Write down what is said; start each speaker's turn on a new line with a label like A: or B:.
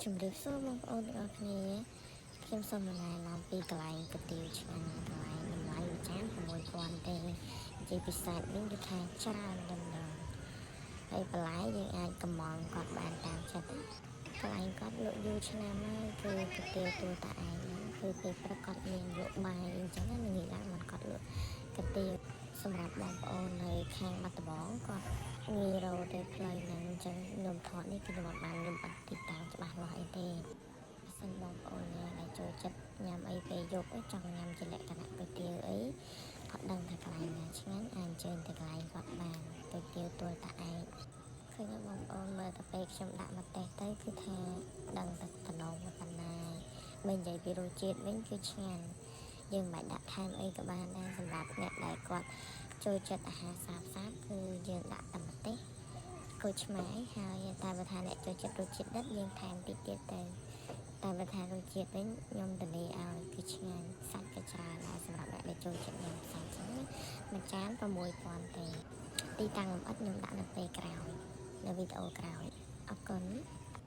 A: ជំរាបសួរបងប្អូនទាំងអស់គ្នាខ្ញុំសូមណែនាំពីកន្លែងគុយទាវឆ្ងាញ់កន្លែងតម្លៃមួយចាន6000ទេជាពិសេសវិញគឺថាច្រើនតែម្ដងហើយបន្លែយើងអាចកម្ម៉ង់គាត់បានតាមចិត្តកន្លែងគាត់លក់យូរឆ្នាំហើយគឺគុយទាវទួលតាឯកហ្នឹងគឺពេលព្រឹកគាត់មានលក់បាយអញ្ចឹងណាងាយឡើងមកគាត់លក់គុយទាវសម្រាប់បងប្អូននៅខាងបាត់ដំបងគាត់ងាយរកទៅផ្លូវហ្នឹងអញ្ចឹងខ្ញុំថតនេះគឺខ្ញុំអត់បានលំអិតទីតាំងច្បាស់លាស់អីទេបើសិនបងប្អូនណាដែលចូលចិត្តញ៉ាំអីពេលយប់អីចង់ញ៉ាំជាលក្ខណៈគុយទាវអីអត់ដឹងថាកន្លែងណាឆ្ងាញ់អាចអញ្ជើញទៅកន្លែងគាត់បានគុយទាវទួលតាឯកឃើញបងប្អូនមើលទៅពេលខ្ញុំដាក់ម្ទេសទៅគឺថាដឹងតែតំណងប៉ុណ្ណាបើនិយាយពីរសជាតិវិញគឺឆ្ងាញ់យើងមិនបាច់ដាក់ថែមអីក៏បានដែរសម្រាប់អ្នកដែលគាត់ចូលចិត្តអាហារសាបសាបគឺយើងដាក់តែម្ទេសក្រូចឆ្មាហើយតែបើថាអ្នកចូលចិត្តរសជាតិដិតយើងថែមតិចទៀតទៅតែបើថារសជាតិវិញខ្ញុំធានាឲ្យគឺឆ្ងាញ់សាច់ក៏ច្រើនដែរសម្រាប់អ្នកដែលចូលចិត្តញ៉ាំសាច់ចឹងណាមួយចាន6000ទេទីតាំងលម្អិតខ្ញុំដាក់នៅពេលក្រោយនៅវីដេអូក្រោយអរគុណ។